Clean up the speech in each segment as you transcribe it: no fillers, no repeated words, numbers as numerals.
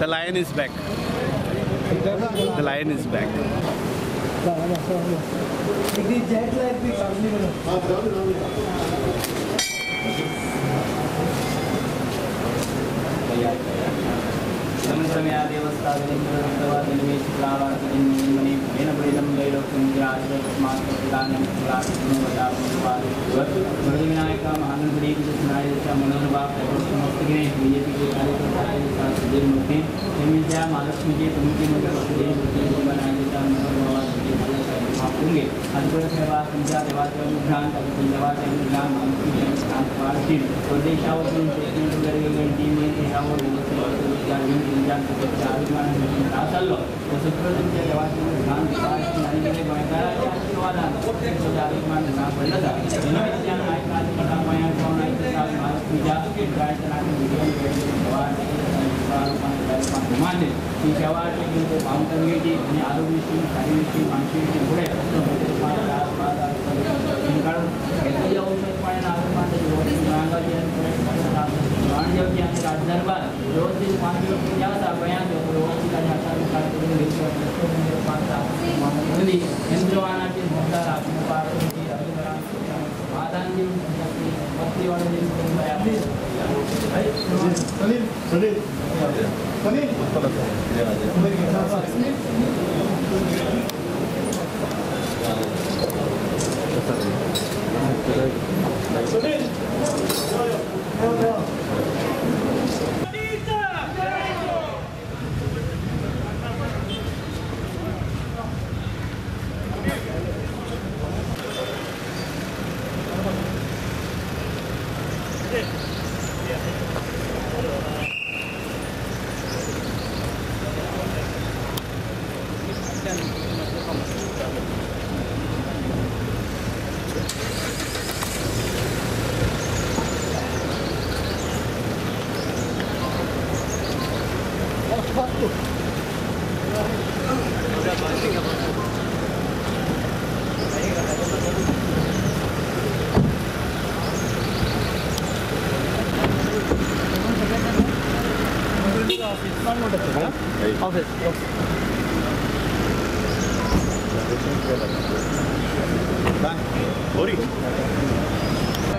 The lion is back. The lion is back.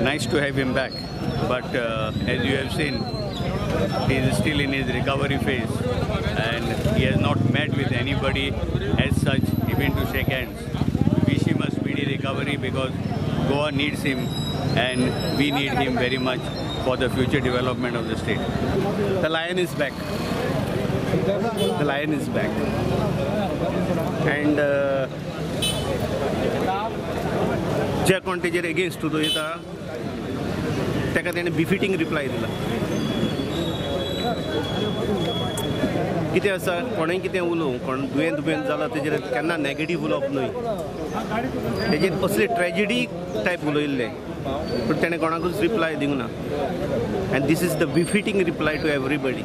Nice to have him back, but as you have seen, he is still in his recovery phase and he has not met with anybody as such, even to shake hands. We wish him a speedy recovery because Goa needs him and we need him very much for the future development of the state. The lion is back. The lion is back. And जे कोण तेजेर against उलयता ताका तेणें बिफिटींग reply दिला. कितें आसा, कोणें कितें उलोवं, कोण दुयेंत दुयेंत जाला तेजेर केन्ना नॅगेटीव उलोवप न्हय. तेजेर असले ट्रेजिडी टायप उलयल्लें, पूण तेणें कोणाकूच रिप्लाय दिवंक ना. And this is the befitting reply to everybody.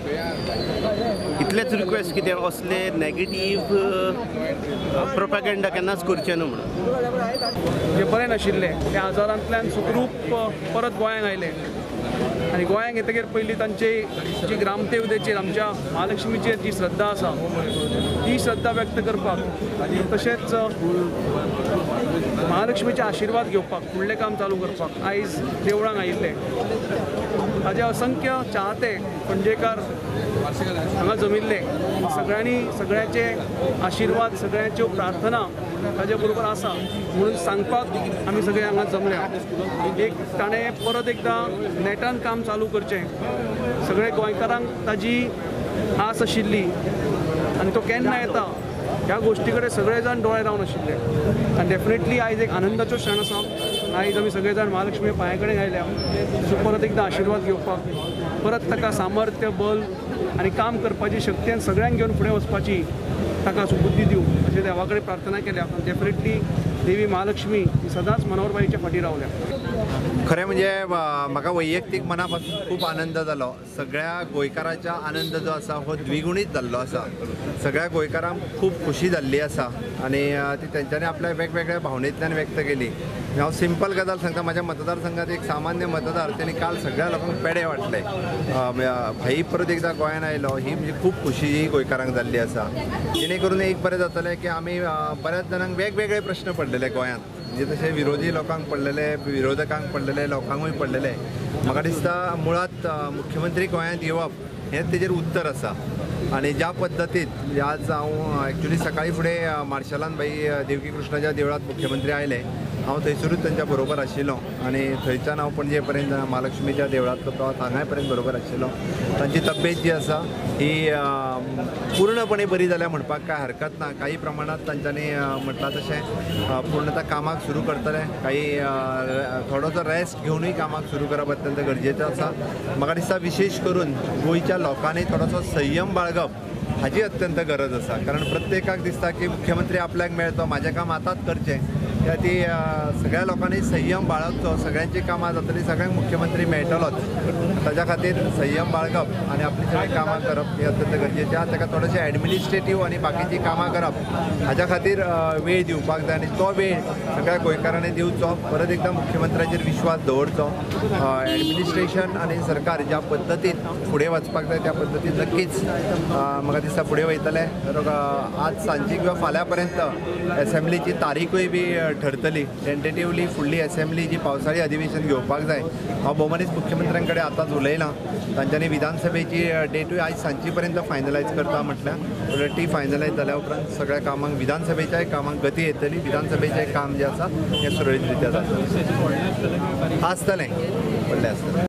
इतलेंच रिक्वेस्ट कितें असले नॅगेटीव प्रोपेगेंडा केन्नाच करचें न्हू म्हणून. जे बरें नाशिल्ले त्या आजारांतल्यान सुखरूप परत गोंयांक आयले आनी गोंयांक येतकीर पयलीं तांची जी ग्रामदेवतेचेर आमच्या महालक्ष्मीचेर जी श्रद्धा आसा ती श्रद्धा व्यक्त करपाक, तशेंच महालक्ष्मीचे आशिर्वाद घेवपाक फुडलें काम चालू करपाक आयज देवळांक आयिल्ले. ताजे असंख्य चाहते पणजेकार हांगा जमिल्ले. सगळ्यांनी सगळ्याचे आशिर्वाद, सगळ्यांच्यो प्रार्थना ताजे बरोबर आसा म्हणून सांगपाक आमी सगळे हांगा जमल्या. एक ताणें परत एकदां नेटान काम चालू करचें, सगळे गोंयकारांक ताजी आस आशिल्ली आनी तो केन्ना येता ह्या गोश्टी कडेन सगळे जाण दोळे रावन आशिल्ले. आनी डेफिनेटली आयज एक आनंदाचो क्षण आसा. आयज आमी सगळे जाण महालक्ष्मी पांया कडेन आयल्या सो परत एकदां आशिर्वाद घेवपाक, परत ताका सामर्थ्य, बल आनी काम करपाची शक्ती आनी सगळ्यांक घेवन फुडें वचपाची ताका सुबुद्धी दिवं अशें देवा कडेन प्रार्थना केल्या. डेफिनेटली देवी महालक्ष्मी ही सदांच मनोहरबाईच्या फाटीं रावल्या. खरें म्हणजे म्हाका वैयक्तीक मना पासून खूब आनंद जालो. सगळ्या गोंयकारांच्या आनंद जो आसा हो द्विगुणीत जाल्लो आसा. सगळ्या गोंयकारांक खूब खुशी जाल्ली आसा आनी ती तेंच्यांनी आपल्या वेगवेगळ्या भावनेंतल्यान व्यक्त केली. हांव सिंपल गजाल सांगता, म्हाज्या मतदारसंघात एक सामान्य मतदार तेणी काल सगळ्या लोकांक पेडे वांटले. भाई परत एकदां गोंयान आयलो ही म्हणजे खूब खुशी गोंयकारांक जाल्ली आसा. जेणे करून एक बरें जातलें की आमी बऱ्याच जाणांक वेगवेगळे प्रश्न पडलेले गोंयांत, म्हणजे तशें विरोधी लोकांक पडलेले, विरोधकांक पडलेले, लोकांकूय पडलेले. म्हाका दिसता मुळांत मुख्यमंत्री गोंयांत येवप हें तेजेर उत्तर आसा. आनी ज्या पद्दतीन म्हणजे आज हांव एक्चुली सकाळी फुडें मार्शलान भाई देवकी कृष्णाच्या देवळांत मुख्यमंत्री आयले, हांव थंयसरूच तांच्या बरोबर आशिल्लो आनी थंयच्यान हांव पणजे पर्यंत महालक्ष्मीच्या देवळांतलो प्रवास हांगाय पर्यंत बरोबर आशिल्लो. तांची तब्येत जी आसा ही पूर्णपणे बरी जाल्या म्हणपाक कांय हरकत ना. काही प्रमाणांत तांच्यांनी म्हटलां तशें पूर्णता कामाक सुरू करतले, काही थोडोसो रेस्ट घेवनूय कामाक सुरू करप अत्यंत गरजेचें आसा. म्हाका दिसता विशेश करून गोंयच्या लोकांनी थोडोसो संयम बाळगप हाजी अत्यंत गरज आसा. कारण प्रत्येकाक दिसता की मुख्यमंत्री आपल्याक मेळचो, म्हाजें काम आतांच करचें. त्या ती सगळ्या लोकांनी संयम बाळगचो, सगळ्यांची कामां जातली, सगळ्यांक मुख्यमंत्री मेळटलोच. ताच्या खातीर संयम बाळगप आनी आपली सगळीं कामां करप हें अत्यंत गरजेचें आसा. ताका थोडेशें एडमिनिस्ट्रेटीव आनी बाकीचीं कामां करप हाज्या खातीर वेळ दिवपाक जाय आनी तो वेळ सगळ्या गोंयकारांनी दिवचो. परत एकदां मुख्यमंत्र्याचेर विश्वास दवरचो. एडमिनिस्ट्रेशन आनी सरकार ज्या पद्दतीन फुडें वचपाक जाय त्या पद्दतीन नक्कीच म्हाका दिसता फुडें वयतलें. आज सांजे किंवा फाल्यां पर्यंत एसेंब्लीची तारीखूय बी ठरतली. टेंटेटिवली फुडली एसेंब्ली जी पावसाळी अधिवेशन घेवपाक जाय, हांव भोवमानीच मुख्यमंत्र्यां कडेन आतांच उलयलां. तांच्यांनी विधानसभेची डेटूय आयज सांजची पर्यंत फायनलायज करता म्हटल्यार, ती फायनलायज जाल्या उपरांत सगळ्या कामांक विधानसभेच्याय कामांक गती येतली. विधानसभेचें काम जें आसा हें सुरळीत रित्या जातलें. आसतलें, व्हडलें आसतलें.